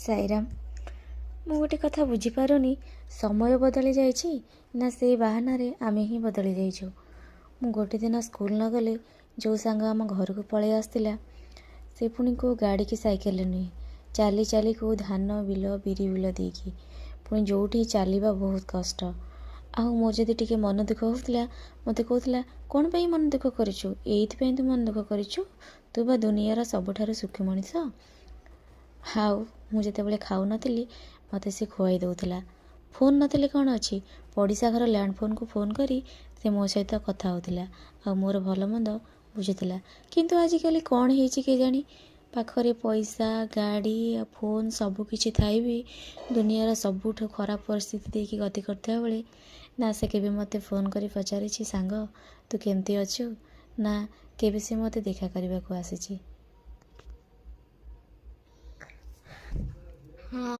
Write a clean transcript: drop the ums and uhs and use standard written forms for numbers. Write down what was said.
ସାଇରାମ। ମୁଁ ଗୋଟେ କଥା ବୁଝିପାରୁନି, ସମୟ ବଦଳି ଯାଇଛି ନା ସେଇ ବାହାନାରେ ଆମେ ହିଁ ବଦଳି ଯାଇଛୁ। ମୁଁ ଗୋଟେ ଦିନ ସ୍କୁଲ ନ ଗଲେ ଯେଉଁ ସାଙ୍ଗ ଆମ ଘରକୁ ପଳେଇ ଆସୁଥିଲା, ସେ ପୁଣି କେଉଁ ଗାଡ଼ି କି ସାଇକେଲରେ ନୁହେଁ, ଚାଲି ଚାଲି କେଉଁ ଧାନ ବିଲ ବିରି ବିଲ ଦେଇକି, ପୁଣି ଯେଉଁଠି ଚାଲିବା ବହୁତ କଷ୍ଟ। ଆଉ ମୋର ଯଦି ଟିକେ ମନ ଦୁଃଖ ହେଉଥିଲା, ମୋତେ କହୁଥିଲା, କ'ଣ ପାଇଁ ମନ ଦୁଃଖ କରିଛୁ? ଏଇଥିପାଇଁ ତୁ ମନ ଦୁଃଖ କରିଛୁ? ତୁ ବା ଦୁନିଆର ସବୁଠାରୁ ସୁଖୀ ମଣିଷ। ଆଉ ମୁଁ ଯେତେବେଳେ ଖାଉନଥିଲି, ମୋତେ ସେ ଖୁଆଇ ଦେଉଥିଲା। ଫୋନ୍ ନଥିଲେ କ'ଣ ଅଛି, ପଡ଼ିଶା ଘର ଲ୍ୟାଣ୍ଡ ଫୋନ୍କୁ ଫୋନ୍ କରି ସେ ମୋ ସହିତ କଥା ହେଉଥିଲା ଆଉ ମୋର ଭଲ ମନ୍ଦ ବୁଝୁଥିଲା। କିନ୍ତୁ ଆଜିକାଲି କ'ଣ ହେଇଛି କେଜାଣି, ପାଖରେ ପଇସା, ଗାଡ଼ି ଆଉ ଫୋନ୍ ସବୁକିଛି ଥାଇ ବି ଦୁନିଆର ସବୁଠୁ ଖରାପ ପରିସ୍ଥିତି ଦେଇକି ଗତି କରୁଥିବା ବେଳେ ନା ସେ କେବେ ମୋତେ ଫୋନ୍ କରି ପଚାରିଛି, ସାଙ୍ଗ ତୁ କେମିତି ଅଛୁ, ନା କେବେ ସେ ମୋତେ ଦେଖା କରିବାକୁ ଆସିଛି। ହଁ।